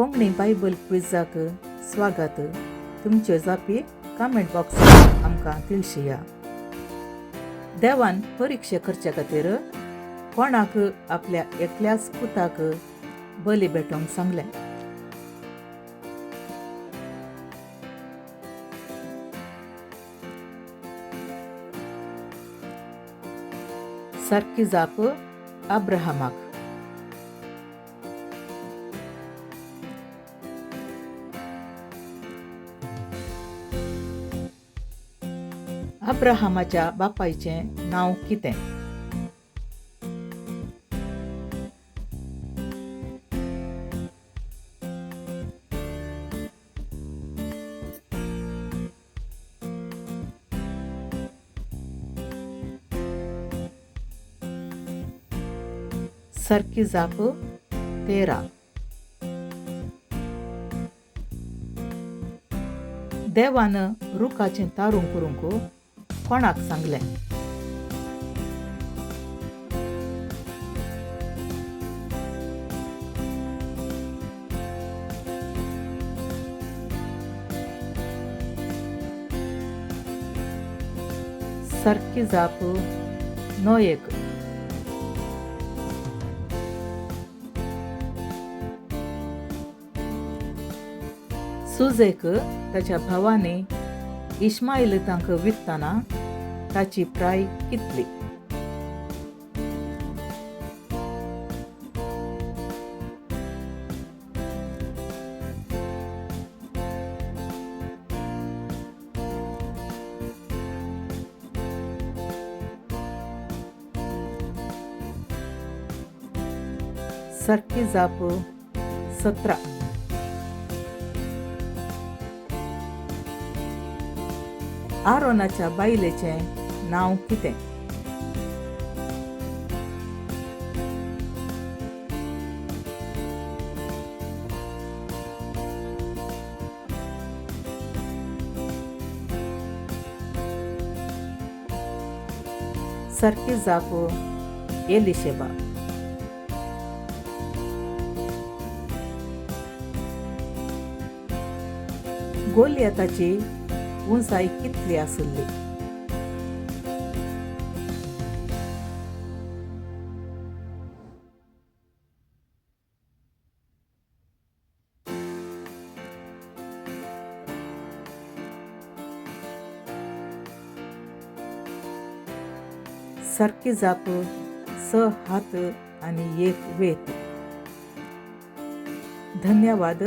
Konkani Bible क्विजाक स्वागत. तुमच्यो जापी comment बॉक्सांत आमकां तिळशिया. देवान परिक्षा करच्या खातीर कोणाक आपल्या एकल्याच पुताक बली भेटोवंक सांगलें? सारकी जाप अब्राहमाक. अब्राहमाच्या बापायचें नांव कितें? सारकी जाप 13. देवान रुखाचें तारूं करूंक कोणाक सांगलें? सारकी जाप नोयेक. सुजेक ताच्या भावांनी इश्मायल तांकां विकतना ताची प्राय कितली? सारकी जाप 17. आरोनाच्या बायलेचें नांव कितें? सारकी जाप एलिशेबा. गोलियताची उंचाय कितली आसली? सारकी जाप 6 हात आनी 1 वेत. धन्यवाद.